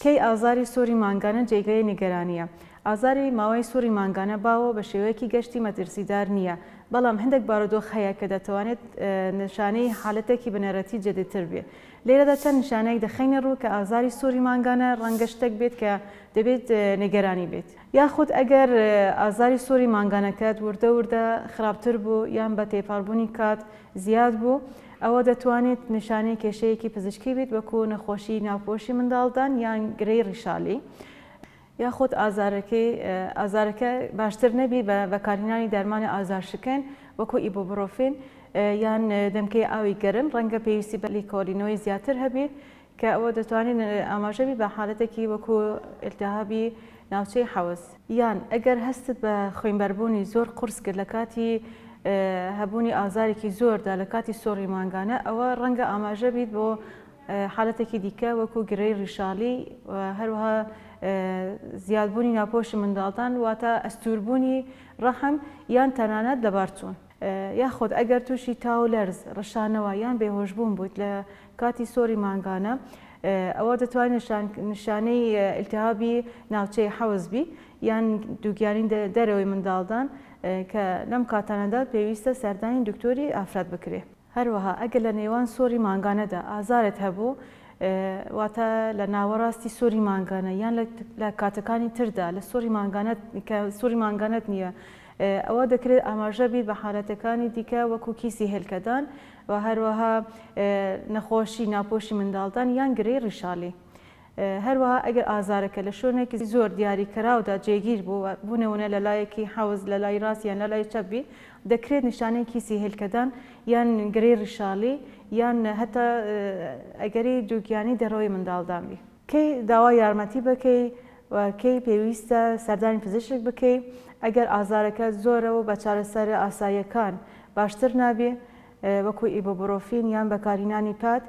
کەی ئازاری سوڕی مانگانە جێگەی نیگەرانییە؟ ئازاری ماوەی سوڕی مانگانە باوە و بە شێوەیەکی گشتی مەترسیدار نییە، بەڵام هەندێک بارودۆخ هەیە کە دەتوانێت نیشانەی حالەتێکی بنەرەتی جدیتر بێت. لێرەدا چەند نیشانەیەک دەخەینە ڕوو کە ئازاری سوڕی مانگانە ڕەنگە شتێک بێت کە دەبێت نیگەرانی بێت. یاخود ئەگەر ئازاری سوڕی مانگانەکەت وردە وردە خراپتر بوو یان بە تێپەڕبوونی کات زیاد بوو، ئەوە دەتوانێت نیشانەی کێشەیەکی پزیشکی بێت وەکو نەخۆشی ناوپۆشی منداڵدان یان گرێی ڕیشالی. یاخود ئازارەکەی ئازارەکە باشتر نەبی بە بەکارهێنانی دەرمانی ئازارشکێن وەکو ئیبوبرۆفین یان دەمکەی ئاوی گەرم ڕەنگە پێویستی بە لێکۆڵینەوەی زیاتر هەبێت کە ئەوە دەتوانێت ئاماژە بی بە حالەتێکی وەکو ئیلتیهابی ناوچەی حەوز. یان ئەگەر هەستت بە خوێنبەربوونی زۆر قورس کرد لە کاتی هەبوونی ئازارێکی زۆردا لە کاتی سوڕی مانگانە ئەوە ڕەنگە ئاماژە بیت بۆ حالەتێکی دیکە وەکو گرێی ڕیشاڵی و هەروەها زیادبوونی ناپۆشی منداڵدان واتە ئەستووربوونی ڕەحم یان تەنانەت لەبارچوون. یاخود ئەگەر تووشی تا و لەرز، ڕشانەوە یان بێهۆشبوون بوویت لە کاتی سۆری مانگانە ئەوە دەتوانێت نیشانەی ئیلتیهابی ناوچەی حەوز بی یان دووگیانی دەرەوەی منداڵدان کە لەم کاتانەدا پێویستە سەردانی دکتۆری ئافرەت بکرێت. هەروەها ئەگەر لە نێوان سۆری مانگانەدا ئازارت هەبوو، واتە لە ناوەڕاستی سۆری مانگانە یان لە کاتەکانی تردا لە سۆری مانگانەت کە سۆری مانگانەت نییە، ئەوە دەکرێت ئاماژە بیت بە حالەتەکانی دیکە وەکو کیسی هێلکەدان و هەروەها نەخۆشی ناپۆشی منداڵدان یان گرێی ڕیشاڵی. هەروەها ئەگەر ئازارەکە لە شوێنێکی زۆر دیاریکراودا جێگیر بوو، بۆ نموونە لە لایەکی حەوز لە لای ڕاست یان لە لای چەپ بی، دەکرێت نیشانەی کیسی هێلکەدان یان گرێی ڕیشاڵی یان هەتا ئەگەری دووگیانی دەرەوەی منداڵدان بی. کەی داوای یارمەتی بکەی و کەی پێویستە سەردانی پزیشک بکەی، ئەگەر ئازارەکە زۆرە و بە چارەسەرە ئاساییەکان باشتر نابی، وەکو ئیبوبرۆفین یان بەکارهینانی پات،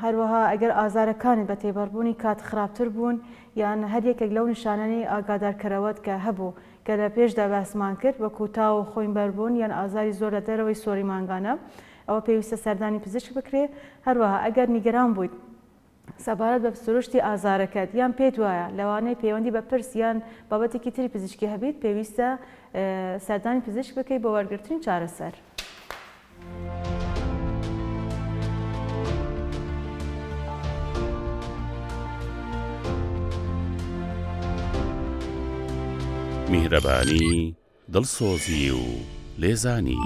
هەروەها ئەگەر ئازارەکانت بە تێپەڕبوونی کات خراپتر بوون یان هەر یەکێک لەو نیشانانەی ئاگادارکەرەوەت کە هەبوو کە لە پێشدا باسمان کرد وەکو تا و خۆینبەربوون یان ئازاری زۆر لە دەرەوەی سۆری مانگانە ئەوە پێویستە سەردانی پزیشک بکرێت هەروەها ئەگەر نیگەران بوویت سەبارەت بە سروشتی ئازارەکەت یان پێت وایە لەوانەیە پەیوەندی بە پرس یان بابەتێکی تری پزیشکی هەبیت، پێویستە سەردانی پزیشک بکەیت بۆ وەرگرتنی چارەسەر. میهرەبانی، دڵسۆزی و لێزانی.